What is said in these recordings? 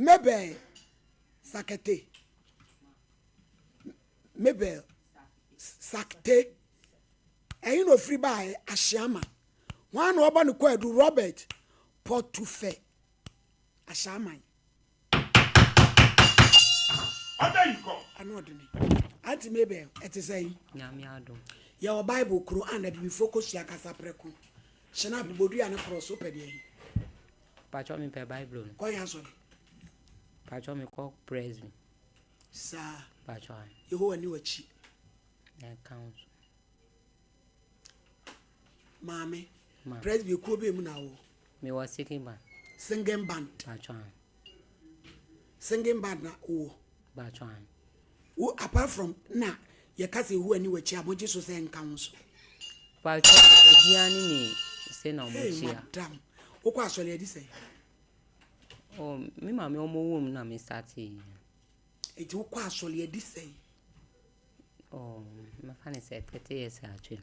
Mabel Sakete. Mabel Sakte. Ɛhe na ofiri baeɛ? Ahyiama. Hwan na ɔbɔ ne kwaadu? Robert Pɔtufɛ. Ahyɛaman. Under you come. Ano ɔdene. Auntie Mabel, ɛte sɛn? Nyame adom. Yɛwɔ Bible koro a na abibifoɔ kɔsua kasa prɛko. Hyena bodua ne korɔ so pɛ deɛ yi. Pakyɛ mepɛ Bible no. Kɔ yɛn asɔre. Pakyɛ mekɔ Presby. Saa. Pakyɛ. Yehowa ni w'akyi. Ɛka ho so. Maame. Ma. Presby ekuo bɛn mu na wɔ? Mewɔ singing band. Singing band. Pakyɛ. Singing band na wowɔ. Pakyɛ. Wo apart from na yɛka sɛ Yehowa ni w'akyi a mogye so sɛ nka ho so. Pakyɛ obiara ne ne se na ɔmo Hey kyia. madam. Wokɔ asɔre adi sɛn? Oh, me maame ɔmo wɔ mu na me start yi. Eti wokɔ asɔre adi sɛn? Oh, mɛfa ne sɛ 30 years atwam.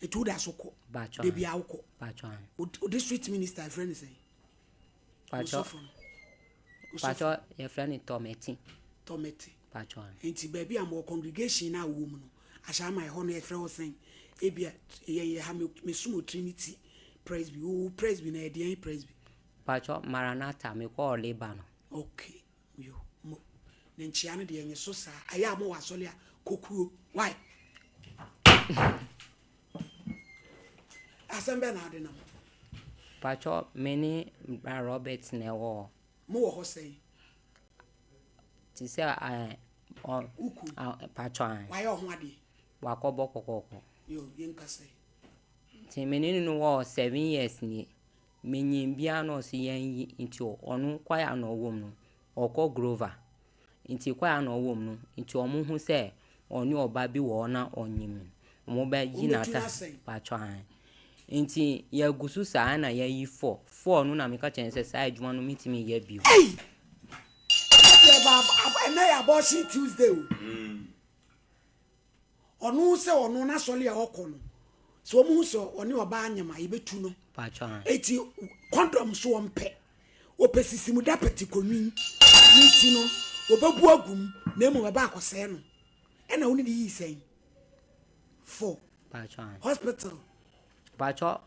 Eti woda so kɔ. Pakyɛ. Da biara wokɔ. Pakyɛ. Wo district minister yɛfrɛ ne sɛn? Pakyɛ. Osɔfo no. Pakyɛ yɛfrɛ ne Tɔmɛti. Tɔmɛti. Pakyɛ. Nti baabi a mowɔ congregation no a wowɔ mu no, ahyɛ ama ɛhɔ no yɛfrɛ hɔ sɛn? Ebia yɛyɛ ha mesom wɔ Trinity Presby. Wo Presby na yɛdeɛn Presby? Pakyɛ Maranatha mekɔɔ Lebanon. Okay. Yo, mo. Ne nkyea no deɛ nye so saa. Ayɛ a mowɔ asɔre a kokuo. Why? Asɛm bɛn na ade nam? Pakyɛ me ne Bra Robert na ɛwɔ hɔ. Mowɔ hɔ sɛn? Te sɛ ɛɛ ɔ Woku. Pakyɛ. Wayɛ ɔho adeɛ. Wakɔbɔ kɔkɔɔkɔ. Yo, yɛnka sɛ. Nti me ne no wɔ 7 years nie. Menyim biara na ɔsi yɛn yi nti ɔno kwaya na ɔwɔ mu no ɔkɔ Grover. Nti kwaya na ɔwɔ mu no nti ɔmo hu sɛ ɔne ɔba bi wɔ hɔ na ɔnyim no. Ɔmo bɛyi Ɔmo bɛtu n'ata n'asɛn. pakyɛ. Nti yɛgu so saa na yɛyi four. Four no na meka kyerɛ no sɛ saa adwuma no mentumi yɛ bio. Ei! Ɛnɛ yɛ abortion Tuesday o. Ɔno sɛ ɔno n'asɔre a ɔkɔ no sɛ ɔmo hu sɛ ɔne ɔbaa anyam a yɛbɛtu no. Pakyɛ. Eti condom so ɔmpɛ. Ɔpɛ sisimu da pɛti konwin. Ne ti no ɔbɛbu agu mu na emu ɔbɛba akɔsɛɛ no. Ɛna wo ne ne yii sɛn? Four. Pakyɛ. Hospital. Pakyɛ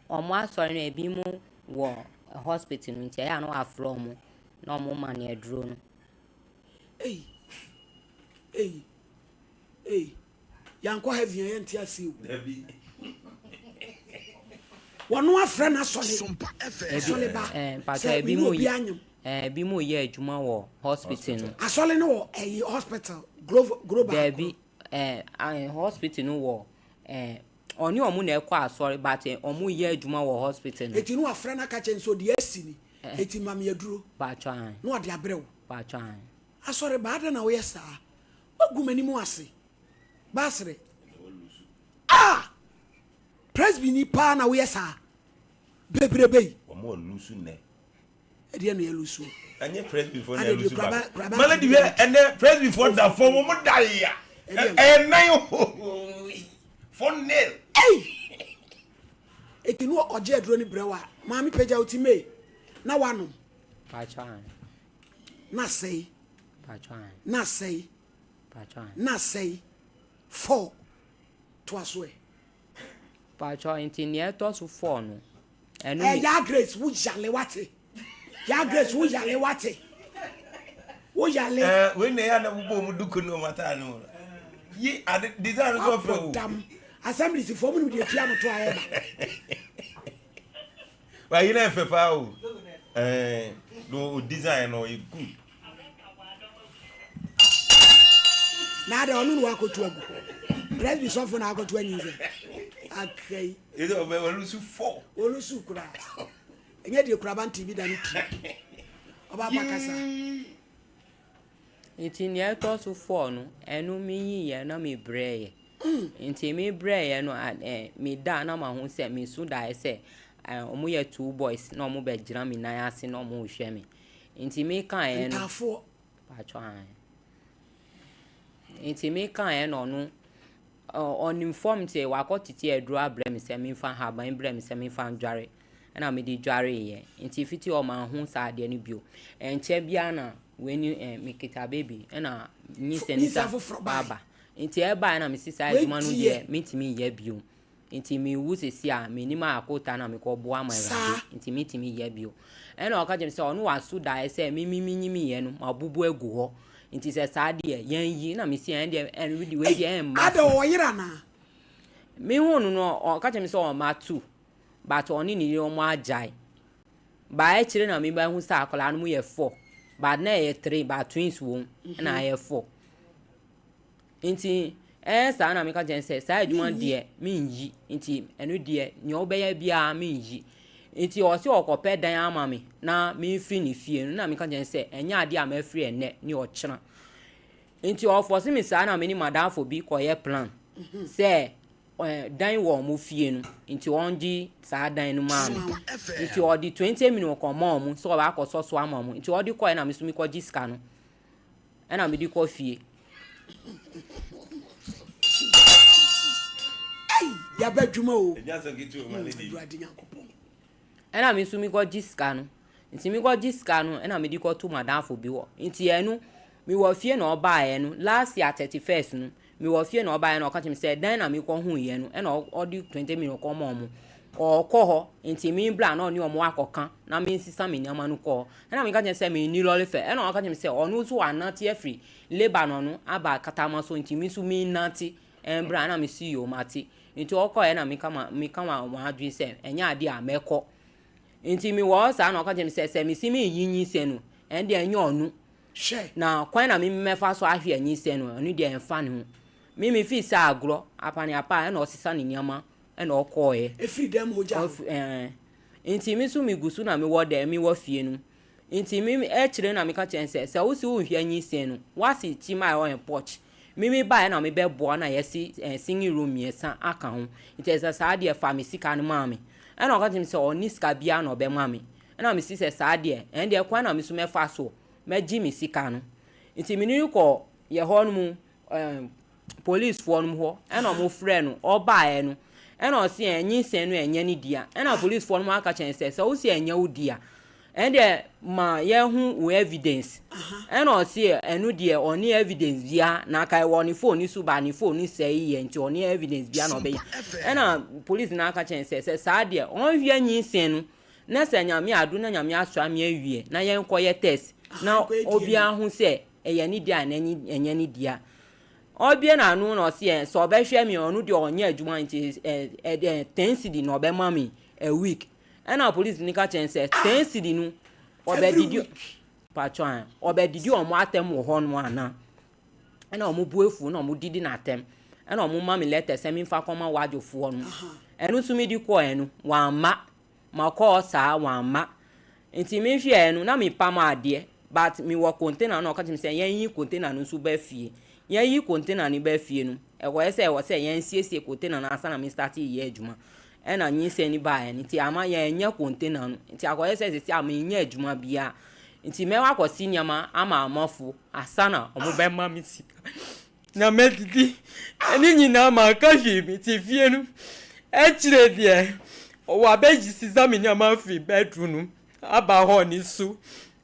ɔmo asɔre no ebi mu wɔ hospital no nti ɛyɛ a na wafrɛ ɔmo na ɔmo ma no aduro no. Ei. Ei. Ei. Yankɔ heaven a yɛnte ase o. Dabi. Wɔno afrɛ n'asɔre. Sompa FM. Asɔre ba. Pakyɛ Sɛ ebi mene mu obi yɛ anyam. ebi mu yɛ adwuma wɔ hospital no. Asɔre no wɔ ɛyi hospital global. Dabi hospital no wɔ ɔne ɔmo na ɛkɔ asɔre but ɔmo yɛ adwuma wɔ hospital no. Eti no wafrɛ no aka kyerɛ nso deɛ asi ni. Eti ma me aduro. Pakyɛ. Na ɔde abrɛ wo. Pakyɛ. Asɔre ba adɛn na woyɛ saa? Wagu m'anim ase. Baasere. Ah! Presby ni paa na woyɛ saa. Bebrebe yi. Ɔmo ɔlusu nɛ. Ɛdeɛ na yɛlusu. Ɛnyɛ Presby fo na Ade deɛ ɛlusu kuraba- ba. kuraba Melody ntumi hwɛ ɛnɛ Presby fo da fam ɔmo da ya. Ɛdeɛ- Ɛyɛ 9 4-0. Ei! Eti no ɔgye aduro ni brɛ wo a, maame pagya wo ti mee na wanom Pakyɛ. na sɛe Pakyɛ. na sɛe Pakyɛ. na sɛe four toa so ɛ. Pakyɛ nti nea ɛtɔ so four no. Ɛno Ɛ mi ya Grace wo yale wate. Ya Grace wo yale wate. Wo yale. Wei na ɛyɛ na wobɔ ɔmo duku ne ɔmo ataade no. Yi ade design no so ɔfɛ o. Wabɔ dam. Assemblies fo mu deɛ tua no to ayɛ ba. Wa yi na ɛfɛ paa o. No o design no yɛ good. Na ade ɔno na wakɔtu agu. Presby sɔfo na akɔtu anyi sɛ. Akai. Ɛsɛ ɔbɛ ɔlusu four. Olusu kura. Ɛnyɛ deɛ kuraba nti bi da ne ti. Ɔba pa kasa. Nti nea ɛtɔ so four no ɛno mi yi yɛ na mi brɛ yɛ. Nti mi brɛ yɛ no mi da na ma ho sɛ mi so da yɛ sɛ ɔmo yɛ two boys na ɔmo bɛ gyina mi nan ase na ɔmo hwɛ mi. Nti mi ka yɛ no. Ntaafoɔ. Pakyɛ an. Nti mi ka yɛ no ɔno ɔnim fam sɛ wakɔ tete aduro abrɛ mi sɛ mi nfa haban brɛ mi sɛ mi nfa ndware. Ɛna mede dwareeɛ. Nti fiti hɔ manhu saa adeɛ no bio. Ɛnkyɛ biara na wei ni eh, mekita baby ɛna nyinsɛn no Nyinsɛn sa foforɔ bae. aba. Nti ɛbaeɛ na mesi saa Wei adwuma no deɛ. deɛ mentumi nyɛ bio. Nti mewu sesi a mennim akota na mekɔboa ma Awurade Saa. nti mentumi nyɛ bio. Ɛna ɔka kyerɛ me sɛ ɔno waso daeɛ sɛ me me menyimiiɛ no mabubu agu hɔ. Nti sɛ saa deɛ yɛnyi na mesi ɛn deɛ ɛn wei Ei, deɛ ɛmma ada so. ɔwɔ yere anaa? Mehu no no ɔka kyerɛ me sɛ ɔma tu but ɔne ne yere ɔmo agyae. But akyire na mebɛhu sɛ akwadaa no mu yɛ four but na ɛyɛ three but twins wɔ mu ɛna ayɛ four. Nti ɛyɛ saa na meka kyerɛ no sɛ saa adwuma no deɛ menyi nti ɛno deɛ nea wobɛyɛ biara menyi. Nti ɔse ɔkɔpɛ dan ama me na memfiri ne fie no na meka kyerɛ no sɛ ɛnyɛ adeɛ a mɛfiri ɛnnɛ ne ɔkyena. Nti ɔfɔse me saa na me ne madamfo bi kɔyɛ plan sɛ dan wɔ ɔmo fie no nti ɔngye saa dan no maa me. Nti ɔde 20 million kɔma ɔmo sɛ ɔbɛ akɔsɔ so ama ɔmo. Nti ɔde kɔɛ na me nso mekɔgye sika no ɛna mede kɔ fie. Ei, yaba adwuma o. Ɛnyɛ asɛm ketewa o, ma lady. Awurade Nyankopɔn. Ɛna me nso mekɔgye sika no. Nti mekɔgye sika no ɛna mede kɔto m'adamfo bi hɔ. Nti ɛno mewɔ fie na ɔbaeɛ no last year 31st no mewɔ fie na ɔbaeɛ na ɔka kyerɛ me sɛ dan na mekɔhuiɛ no ɛna ɔde 20 million kɔma ɔmo. Ɔɔkɔ hɔ nti me bra na ɔne ɔmo akɔka na mensesa me nneɛma no kɔ hɔ. Ɛna meka kyerɛ no sɛ menni lɔre fɛ. Ɛna ɔka kyerɛ me sɛ ɔno nso wanante afiri Lebanon no aba Katama so nti me nso mennante mbra. Ɛna mese yoo mate. Nti ɔkɔeɛ na meka ma meka ma m'adwene sɛ ɛnyɛ adeɛ a mɛkɔ. Nti mewɔ hɔ saa na ɔka kyerɛ me sɛ sɛ mese mereyi nyinsɛn no ɛndeɛ ɛnyɛ ɔno. Hwɛ. Na kwan na me mɛfa so ahwɛ nyinsɛn no ɛno deɛ ɛmfa ne ho. Me mefii sɛ agorɔ apaneapa ɛna ɔsesa ne nneɛma ɛna ɔkɔeɛ. Ɛfiri dɛm hɔ gya no. Ɛɛ. Nti me nso megu so na mewɔ dɛ mewɔ fie no. Nti me akyire na meka kyerɛ no sɛ sɛ wose wonhwɛ nyinsɛn no woase kyim a ɛwɔ yɛn porch. Me me baeɛ na mebɛboa na yɛasi eh, singing room mmiɛnsa aka ho. Nti ɛsɛ saa deɛ fa me sika no maa me. Ɛna ɔka kyerɛ me sɛ ɔnni sika biara na ɔbɛma me. Ɛna mesi sɛ saa deɛ ɛn deɛ kwan na me nso mɛfa so mɛgye me sika no. Nti me ne no kɔ yɛ hɔ no mu eh, policefoɔ nom hɔ ɛna ɔmo frɛ no ɔbaeɛ no ɛna ɔse ɛn nyinsɛn no ɛnyɛ ne dea ɛna policefoɔ nom aka kyerɛ no sɛ sɛ wose ɛnyɛ wo dea ɛndeɛ ma yɛhu wo evidence ɛna ɔse ɛno deɛ ɔne evidence bia na aka ɛwɔ ne phone ne so ba ne phone ne sɛe yɛ nti ɔne evidence bia na ɔbɛyɛ ɛna police no aka kyerɛ no sɛ sɛ saa deɛ ɔnhwɛ nyinsɛn no na sɛ Nyame adom na Nyame asra me awie na yɛnkɔ yɛ test na obiara hu sɛ ɛyɛ ne dea anaa ɛnyɛ ne dea. Ɔbie n'ano na ɔse ɛ sɛ ɔbɛhwɛ me ɔno deɛ ɔnyɛ adwuma nti ɛ ɛ 10 cedi na ɔbɛma me a week. Ɛna police ni ka kyerɛ no sɛ 10 cedi no ɔbɛdidi patro an ɔbɛdidi ɔmo atɛm wɔ hɔ nom anaa. Ɛna ɔmo bu afu na ɔmo didi n'atɛm. Ɛna ɔmo ma me letter sɛ memfa kɔma wadwofoɔ no. Ɛno nso mede kɔɛ no wamma. Makɔ hɔ saa wamma. Nti me hwɛɛ no na me pam adeɛ but me wɔ container na ɔka kyerɛ me sɛ yɛn yi container no nso ba fie. Yɛn yi container no ba fie no ɛkɔyɛ sɛ ɛwɔ sɛ yɛn siesie container no ansa na me start yɛ adwuma. Ɛna nyinsɛn no baeɛ no nti ama yɛn nyɛ container no nti akɔyɛ sɛ sisi a me nyɛ adwuma biara. Nti mɛwɔ akɔsi nneɛma ama amafo ansa na wɔn bɛma me sika. Na mɛdidi ne nyinaa manka hwee mete fie no akyire deɛ wabɛsesa me nneɛma afiri bedroom no aba hɔ ne so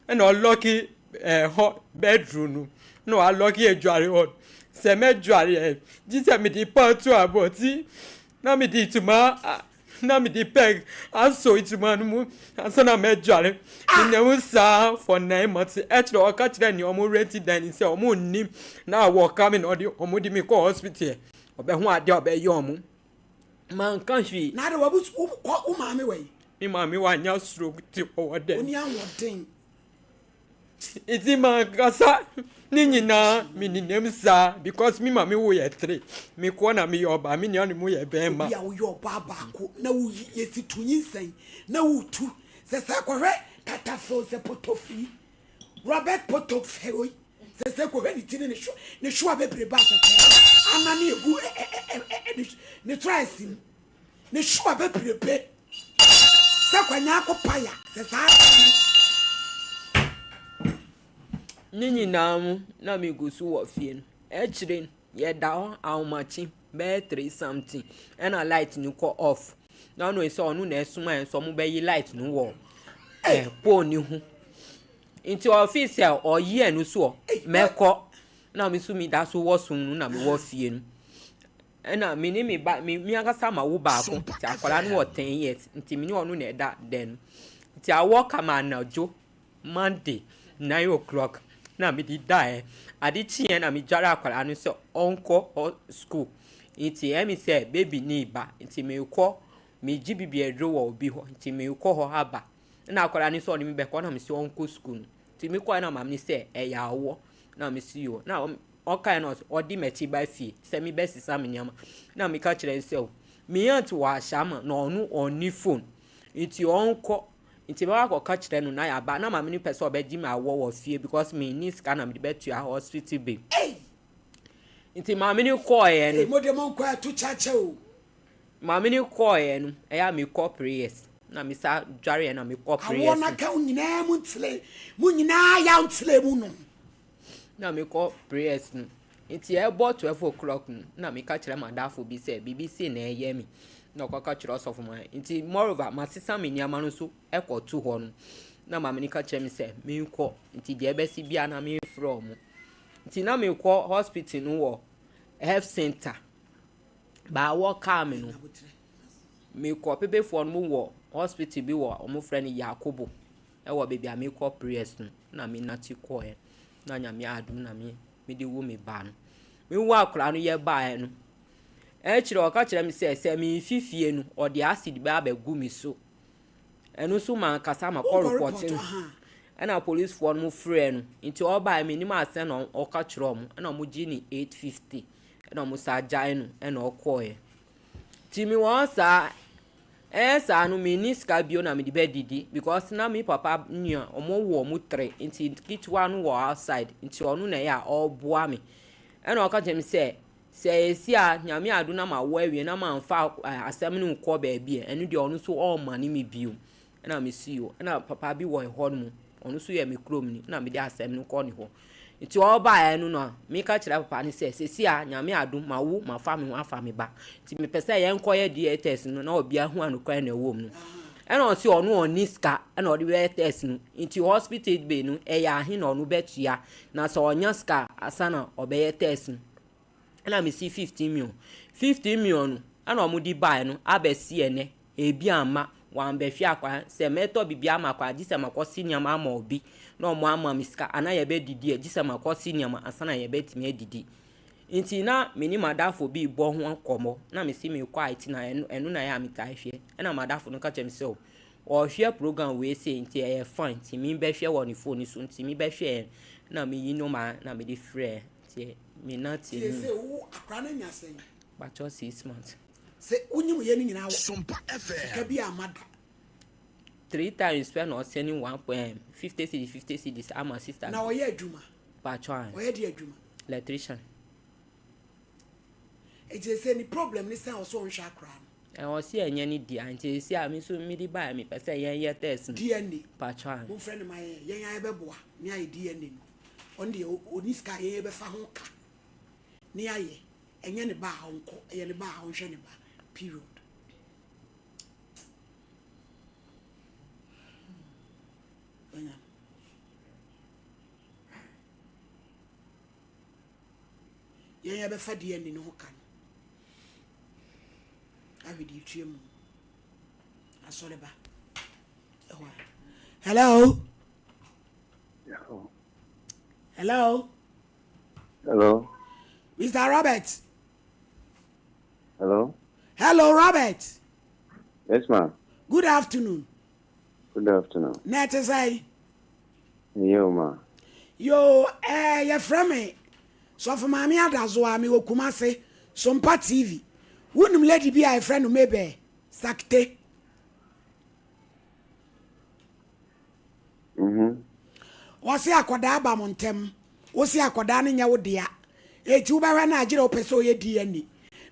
ɛna ɔlɔki ɛhɔ bedroom no na walɔki adware hɔ sɛ mɛdware ɛ gye sɛ mede pan to abɔnten na mede ntoma na mede peg asɔ ntoma no mu ansa na mɛdware. Menam saa for 9 months. Ɛkyerɛ ɔka kyerɛ nea ɔmo rent dan ni sɛ ɔmo nnim na wɔka me na ɔde ɔmo de me kɔ hospital ɔbɛho adeɛ a ɔbɛyɛ ɔmo. Manka hwee. Na ade wabu wo kɔ wo maame wɔ yi. Me maame wanya stroke ti ɔwɔ dɛm. Oni ahoɔden. Nti mankasa ne nyinaa menenam saa because me maame wo yɛ three. Me kɔ na meyɛ ɔbaa, me nua ne mu yɛ bɛrima. Obi a woyɛ ɔbaa baako na woyi yɛsi tu nyinsɛn na wotu sɛ sɛ kɔhwɛ katafo sɛ potofiri Robert Potofei sɛ sɛ kɔhwɛ ne ti ne ne hwa ne hwa bebrebe a sɛ sɛ anane egu ɛ ɛ ɛ ɛ ne traes mu ne hwa bebrebe sɛ kwanya akɔ paya sɛ saa Ne nyinaa mu na megu so wɔ fie no. Akyire no yɛda hɔ ahomakye bɛyɛ three something ɛna light no kɔ off. Na ɔno sɛ ɔno na ɛsoma yɛn sɛ ɔmo bɛyi light no wɔ eh, pole no ho. Nti ɔfii sɛ ɔyi ɛno so mɛkɔ. Na me nso meda so wɔ sum no na mewɔ fie no. Ɛna me ne me ba me me ankasa ma wo baako nti akwadaa no wɔ 10 years, nti me ne ɔno na ɛda dan no. Nti awɔ kama anadwo Monday 9 o'clock na mede daeɛ. Ade kyeeɛ na medware akwadaa no sɛ ɔnkɔ school. Nti ɛmi sɛ baby ne ba, nti mekɔ megye bibi aduro wɔ obi hɔ, nti mekɔ hɔ aba. Ɛna akwadaa no sɛ ɔne me bɛkɔ na me sɛ ɔnkɔ school no. Nti mekɔɛ na maame sɛ ɛyɛ awɔ na me si o na ɔkae no, ɔde m'akyi ba fie sɛ mebɛsesa me nneɛma, na meka kyerɛ no sɛ o me aunt wɔ Ahyɛama na ɔno ɔnni phone nti ɔnkɔ, nti mɛkɔ akɔka kyerɛ no na yɛaba. Na maame no pɛ sɛ ɔbɛgye me awɔ wɔ fie because menni sika na mede bɛtua hospital bill. Nti maame no kɔɔeɛ no mo de mo nkɔ ɛto kyakyɛ o. Maame no kɔɔeɛ no, ɛyɛ a mekɔ prayers na mesa dwareɛ na mekɔ Awɔ prayers no. N'aka wo nyinaa mu ntele mo nyinaa yaw ntele mu no. Na mekɔ prayers no, nti ɛbɔ 12 o'clock no na meka kyerɛ madafo bi sɛ biribi sei na ɛyɛ me, na ɔkɔka kyerɛ ɔsɔfo ma. Nti moreover masesa me nneɛma no so ɛkɔto hɔ no, na maame no ka kyerɛ me sɛ menkɔ, nti deɛ ɛbɛsi bia na memfrɛ ɔmo. Nti na mekɔ hospital no wɔ health center baawɔ kaa me no, mekɔ pepefoɔ no mu wɔ hospital bi wɔ ɔmo frɛ no Yakobo, ɛwɔ baabi a mekɔ prayers no na menate kɔɛ, na Nyame adom na me mede wo me ba no, mewo akwaraa no yɛ baeɛ no, ɛkyerɛ ɔka kyerɛ me sɛ memfi fie no, ɔde acid bɛ abɛgu me so. Ɛno nso mankasa makɔ Wokɔ report report no. Ɛna policefoɔ no frɛ no, nti ɔbaeɛ menim asɛn na ɔka kyerɛ ɔmo, ɛna ɔmo gye ne 850, ɛna ɔmo sa gyae no, ɛna ɔkɔɔɛ. Nti mi wɔn saa ɛyɛ saa no, menni sika bio na mede bɛdidi because na me papa nua ɔmo wɔ ɔmo tere, nti ketewa no wɔ outside, nti ɔno na ɛyɛ a ɔreboa me. Ɛna ɔka kyerɛ me sɛ esi a Nyame ado na ma wɔ awie na ma nfa asɛm no nkɔ baabi a, ɛno deɛ ɔno nso ɔmma ne me bio. Ɛna me si o, ɛna papa bi wɔ hɔ nom, ɔno nso yɛ me kurom ni, ɛna mede asɛm no kɔ ne hɔ. Nti ɔbaeɛ no na meka kyerɛ papa no sɛ sɛsi a Nyame adom ma wo ma fa me ho afa me ba, nti mepɛ sɛ yɛnkɔyɛ DNA test no na obiara hu anokorɛ na ɛwɔ mu no. Ɛna ɔsi ɔno ɔnni sika ɛna ɔde bɛyɛ test no, nti hospital bill no ɛyɛ ahe na ɔno bɛtua, na sɛ ɔnya sika asa na ɔbɛyɛ test no. Ɛna mesi 15 million, 15 million no ɛna ɔmo de baeɛ no abɛsi ɛnɛ ebi ama wambɛhwɛ akwa sɛ mɛtɔ biribi ama akwa, gye sɛ makɔsi nneɛma ama obi na ɔmo ama me sika anaa yɛbɛdidi a, gye sɛ makɔsi nneɛma ansa na yɛbɛtumi adidi. Nti na me ne madafo bi bɔ ho nkɔmmɔ na mesi mekɔ IT na ɛno na ɛyɛ a metaa hwɛ. Ɛna madafo no ka kyerɛ me sɛ ɔhwɛ program wei sei, nti ɛyɛ fine, nti mi bɛhwɛ wɔ ne phone so. Nti mi bɛhwɛ na meyi nɔma na mede frɛ, nti me na tie. Tie sɛ wo akora no anya sɛn? Bakyɛ 6 months. Sɛ wonyim yɛ no nyinaa wɔ Sompa sika FM. bi ama da? Three times pɛ na ɔsɛne one point 50 cedis, 50 cedis ama sister. Na ɔyɛ adwuma? Bakyɛ. Ɔyɛ de adwuma? Electrician. Ɛkyerɛ sɛ ne problem ne sɛ ɔsɛ ɔnhwɛ akora no. Ɛwɔ si ɛnyɛ ne dea, nti esi a me nso mede baa, mepɛ sɛ yɛnyɛ test no. DNA. Bakyɛ. Momfrɛ no ma yɛn a yɛbɛboa ne ayɛ DNA no. Ɔno deɛ ɔni sika a yɛn yɛbɛfa ho ka ne ayɛ. Ɛnyɛ ne ba a ɔnkɔ, ɛyɛ ne ba a ɔnhwɛ ne ba, period. Wanya. Yɛn yɛbɛfa DNA no ho ka no ahwɛ deɛ etua mu asɔre ba ɛhɔ a. Hello? Hello? Hello. Mr. Robert. Hello. Hello, Robert. Yes, ma'am. Good afternoon. Good afternoon. Na ɛte sɛ? Yo, ma. Yo, yɛfrɛ me Sɔfo Maame Adazo a mewɔ Kumase, Sompa TV. Wonim lady bi a yɛfrɛ no Mabel Sakte? Wɔse akɔdaa ba mo ntɛm, wose akɔdaa no nyɛ wo dea, eti wobɛhwɛ no agyerɛ wopɛ sɛ ɔyɛ DNA,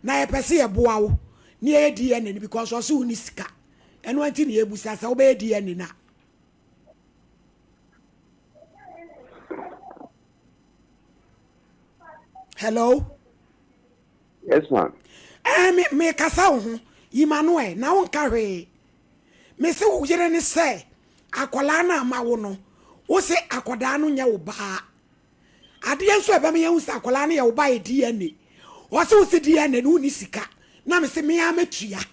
na yɛpɛ sɛ yɛboa wo ne yɛyɛ DNA no because ɔse wo ne sika. Ɛno nti ne yɛbusa sɛ wobɛyɛ DNA no a. Hello? Yes, ma'am. Me kasa wo ho. Yi m'ano ɛ, na wonka hwee. Mese wo yere ne sɛ akwadaa no a mawo no, wose akwadaa no nyɛ wo baa. Adeɛ nso a ɛbɛma yɛahu sɛ akwadaa no yɛ wo ba yɛ DNA. Ɔse wose DNA no wonni sika, na mese me ara mɛtua.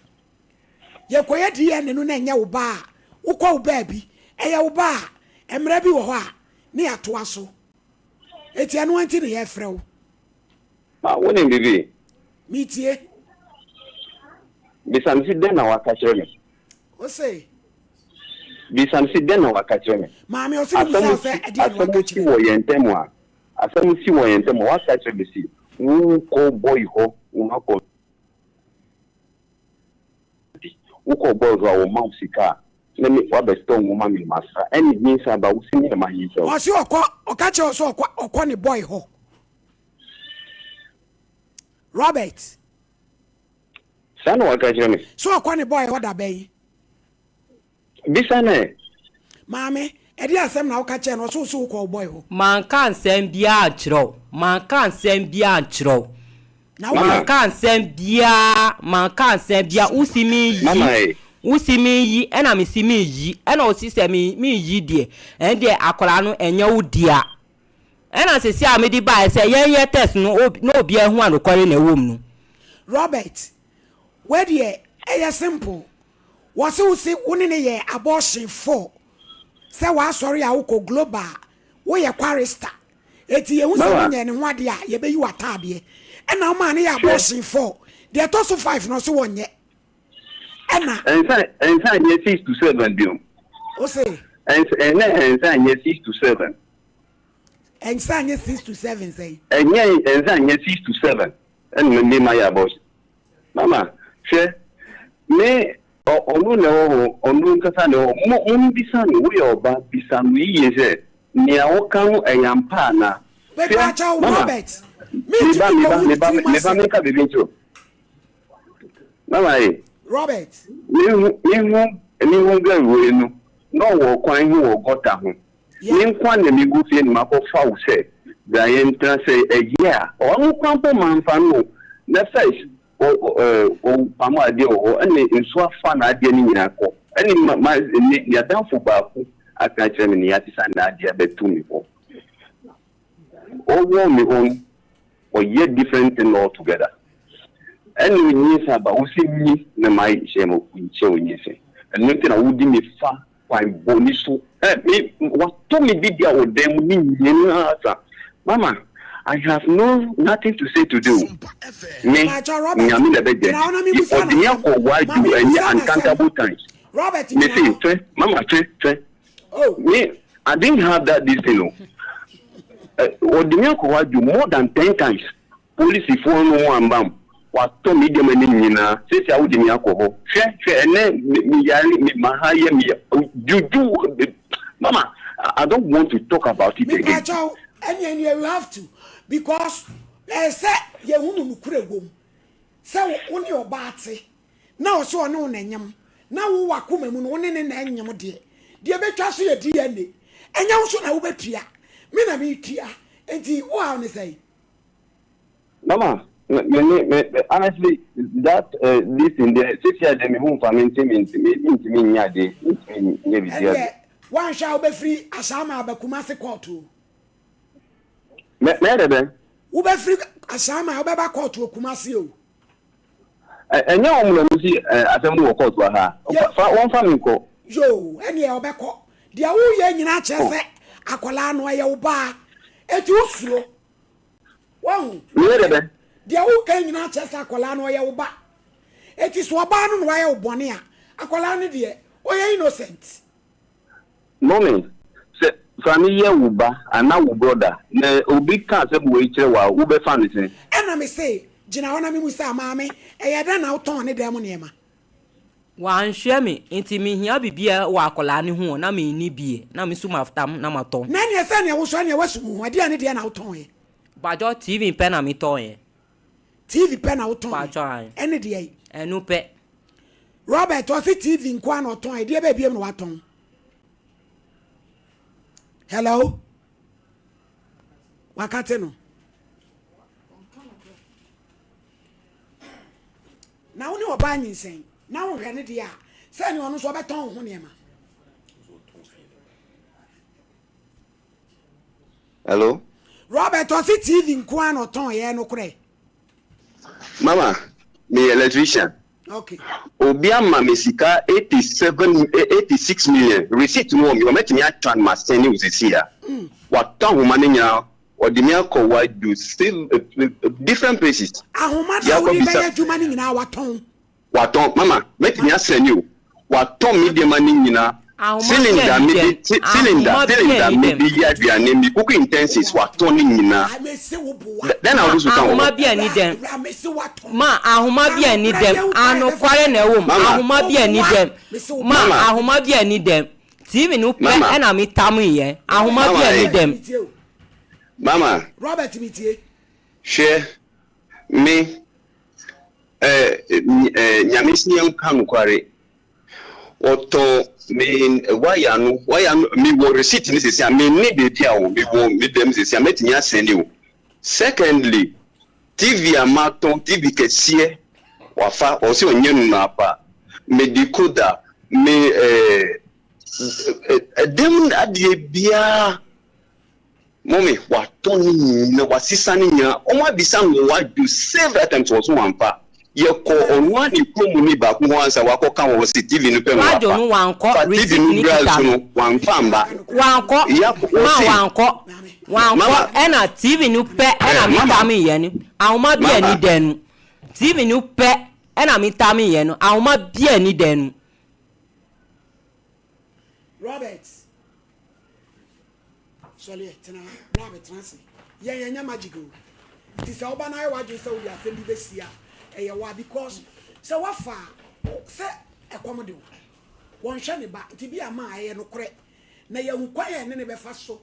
Yɛkɔyɛ DNA no na ɛnyɛ wo ba a, wokɔ wo baabi. Ɛyɛ wo ba a, mmara bi wɔ hɔ a, ne yɛatoa so. Enti ɛno nti na yɛrefrɛ wo. Ma wonim biribi? Metie. Bisa no se, Dɛn na waka kyerɛ me? Ose. Bisa no se, Dɛn na waka kyerɛ me? Maame, ɔse mebisa wo sɛ, ɛdeɛn na waka Asɛm si kyerɛ wɔ yɛn ntam a, asɛm si wɔ yɛn ntam a, waka kyerɛ me se, wokɔ boy hɔ, woakɔ di, wokɔ boy hɔ a, wɔma wo sika a, na me woabɛtɔ nwoma me masra, ɛne nyinsɛn aba, wo se me na manyinsɛn wo. Ɔse ɔkɔ, ɔka kyerɛ wo sɛ ɔkɔ, ɔkɔ ne boy hɔ. Robert. Saa na waka kyerɛ me. So ɔkɔ ne boy hɔ da bɛn? Bisa no ɛ. Maame, ɛdeɛn asɛm na woka kyerɛɛ no? Ɔse wo se wokɔ wo boy hɔ. Manka nsɛm biara ankyerɛ wo, manka nsɛm biara ankyerɛ wo. Na wo. Manka nsɛm biara, manka nsɛm biara, wo se menyi, Mama ɛ. wo se menyi, ɛna mese menyi, ɛna ɔse sɛ menyi deɛ, ɛndeɛ akwadaa no ɛnyɛ wo dea. Ɛna sese a mede baeɛ sɛ yɛnyɛ test no na obiara hu a nokware na ɛwɔ mu no. Robert, wei deɛ ɛyɛ simple, wɔse wo se wo ne no yɛɛ abortion for sɛ w'asɔre a wokɔ global woyɛ chorister eti yɛhu sɛ Mama. wonyɛɛ ne ho adeɛ a yɛbɛyi w'ataadeɛ ɛna womaa no yɛ Hwɛ. abortion for deɛ ɛtɔ so five no ɔse wɔnyɛ ɛna. Ɛnsa ɛnsa nyɛ 6 to 7 bio. Ose. Ɛnsa ɛnɛ ɛnsa nyɛ 6 to 7. Ɛnsa nyɛ 6 to 7 sɛn? Ɛnyɛ ɛnsa nyɛ 6 to 7 ɛna me ma yɛ abortion. Mama hwɛ me ɔno na ɛwɔ hɔ ɔno nkasa na ɛwɔ hɔ mo mo bisa no woyɛ ɔba bisa no yiye sɛ nea ɔka no ɛyɛ ampa ana. Mepa Hwɛ kyɛw mama Robert meba mentumi meba nkɔhu ne meba tirim meba asɛm. menka biribi nkyerɛ wo. Mama yi. Robert. Mehu mehu mehu girl wei no na ɔwɔ kwan ho wɔ gutter ho. Yeah. Me nkwa na megu fie na makɔfa wo sɛ bra yɛntena sɛ ɛyɛ a ɔno kwan mpo mamfa no o. Na first ɔpam adeɛ wɔ hɔ ɛne nsuo afa n'adeɛ no nyinaa kɔ ɛne ma ma ne n'adamfo baako aka akyerɛ me ne yɛasesa n'adeɛ abɛto me hɔ. Ɔwɔ me hɔ no ɔyɛ different thing altogether. Ɛne onyinsɛn aba wo sɛ nyi na ma hyɛ mo nkyɛ onyinsɛn. Ɛno nti na wodi me fa kwan bɔne so. Ɛ me watɔ me bibi a wɔ dan mu ne nyinaa sa. Mama, I have no nothing to say to do. Me Mepakyɛw Robert Nyame na ɛbɛgye gyina hɔ na memmusa ɔde no me asɛm. akɔ Ma wadu ɛnyɛ memmusa no asɛm. uncountable times. Robert Me gyina se hɔ. hwɛ mama hwɛ hwɛ Oh. me I didn't have that this thing o. Ɔde me akɔ wadu more than 10 times. Polisifoɔ no ho amba m watɔ me deɛma no nyinaa sɛsi a wode me akɔ hɔ hwɛ hwɛ ɛnɛ me me yare me ma ha yɛ me juju mama I don't want to talk about it again. Mepakyɛw ɛne ɛne you have to because ɛyɛ sɛ yɛhunu nokorɛ wom sɛ wo ne ɔbaa te na ɔsɛ ɔne wo na nyem na wo wakoma mu no wo ne ne na ɛnyem deɛ deɛ bɛtwa so yɛ DNA ɛnyɛ wo so na wobɛtua me na metua nti wo haw ne sɛn? Mama me me me honestly that this thing there sisi a de me ho nfa me nti me nti me ntumi nyɛ ade ntumi nyɛ biribi Ɛneɛ ade. woanhwɛ a wobɛfiri Ashaiman aba Kumasi court o. Mɛ mɛyɛ dɛ bɛn? Wobɛfiri Ashaiman wobɛba court wɔ Kumasi o. Ɛ ɛnyɛ wɔn na wɔn si ɛ asɛm no wɔ court wɔ ha. Yɛ. Fa wɔn fa mi nkɔ. Yoo ɛneɛ ɔbɛkɔ. Deɛ woyɛ nyinaa kyerɛ sɛ akwadaa no ɛyɛ wo baa eti wosuro. Wahu? Meyɛ dɛ bɛn? Deɛ woka nyinaa kyerɛ sɛ akwadaa no ɔyɛ wo ba. Eti so ɔbaa no na wayɛ wo bɔne a, akwadaa no deɛ ɔyɛ innocent. Mummy, sɛ fa me yɛ wo ba anaa wo brother na obi ka asɛm wei kyerɛ wo a, wobɛfa no sɛn? Ɛna me se, gyina hɔ na me musaa, maame, ɛyɛ dɛn na wotɔn ne dan mu nneɛma? Wanhwɛ me, nti mehia biribiara wɔ akwadaa no ho na menni bie, na me nso matam na matɔn. Na ɛneɛ sɛ neɛ wosɔ ɛneɛ woasu wo ho, ɛdeɛn ne deɛ na wotɔn ɛ? Mpakyɛw TV pɛ na metɔn ɛ. TV pɛ na wotɔn ɛ? Mpakyɛw ae. Ɛne deɛ? Ɛno pɛ. Robert ɔse TV nko ara na ɔtɔn ɛ, deɛ bɛɛ biom na watɔn? Hello? Wakate no. Na wo ne ɔbaa nyinsɛn na wohwɛ no deɛ a, sɛ ne ɔno nso ɔbɛtɔn wo ho nneɛma. Hello. Robert ɔse TV nko ara na ɔtɔn yɛ nokorɛ. Mama, meyɛ electrician. Okay. Obi ama me sika 87, 86 million. Receipt no wɔ me hɔ, mɛtumi atwa no masɛne wo seesei a. Watɔ ahoma no nyinaa, ɔde me akɔ wadu different places. Ahoma no a Yɛakɔ wode bisa. bɛyɛ adwuma no nyinaa watɔn. Watɔn, mama, mɛtumi asɛne o. Watɔn me nneɛma no nyinaa. Ahoma bi Cylinder ani mede, dɛm. cylinder, Ahoma bi cylinder ani mede dɛm. yɛ aduane, me cooking utensils, watɔn ne nyinaa. Dɛn na Ma wode so ka wɔ ahoma hɔ? bi ani dɛm. Ma ahoma bi ani dɛm. Anokware na ɛwɔ mu. Mama. Ahoma bi ani dɛm. Ma Mama. ahoma bi ani dɛm. TV no pɛ Mama. ɛna me tam yɛ. Ahoma bi Mama, ani eh. dɛm. Mama. Robert mi tie. Hwɛ, me, eh, eh, Nyame si yɛn ka nokware. Wɔtɔn me wire no, wire no, me wɔ receipt no sisi a, me nni baabi a o, me wɔ me dɛm sisi a, mɛtumi asɛne o. Secondly, TV a matɔn, TV kɛseɛ, wafa, ɔsɛ ɔnyɛ no na afa, me decoder, me eh, ɛdɛm adeɛ biara. Mummy watɔ ne nyina wasesa ne nyina ɔmo abisa no wɔ wadwo several times ɔso wamfa yɛkɔ ɔno ara ne kurom ni baako hɔ ansa wakɔ ka wɔ hɔ se TV no pɛ na Wadwo wafa no wankɔ fa TV receipt no no bra kita nso no. no wamfa amba Wankɔ yakɔ ma ɔse wankɔ wankɔ mama ɛna TV no pɛ ɛna eh me mama tame yɛ no ahoma bi ani mama dan mu TV no pɛ ɛna me tame yɛ no ahoma bi ani dan mu. Robert. Sɔre ɛ, tena ha, bra bɛtena ase. Yɛn yɛnyɛ magic o. Nti sɛ woba na ayɛ w'adwene sɛ wode asɛm bi bɛsi a, ɛyɛ wo a because sɛ woafa a, sɛ ɛkɔm de wo. Wɔnhwɛ ne ba, nti bi a ma ɛyɛ nokorɛ. Na yɛahu kwan a ɛne no bɛfa so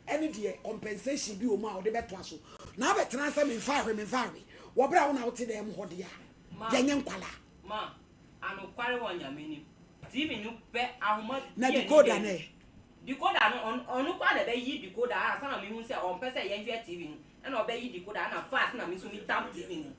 ɛne deɛ compensation bi wɔ mu a wɔde bɛtoa so. Na abɛtena sɛ memfa ahwe, memfa ahwe wɔ berɛ a wo na wote dan mu hɔ deɛ a, yɛnyɛ nkwadaa. Ma anokware wɔ Nyame nim. TV no pɛ ahoma Na bi a ni decoder dɛm. no ɛ? Decoder no ɔno ɔno koraa na ɛbɛyi decoder ansa na mehu sɛ ɔmpɛ sɛ yɛnhwɛ TV no ɛna ɔbɛyi decoder ɛna fast na me nso me tam TV no.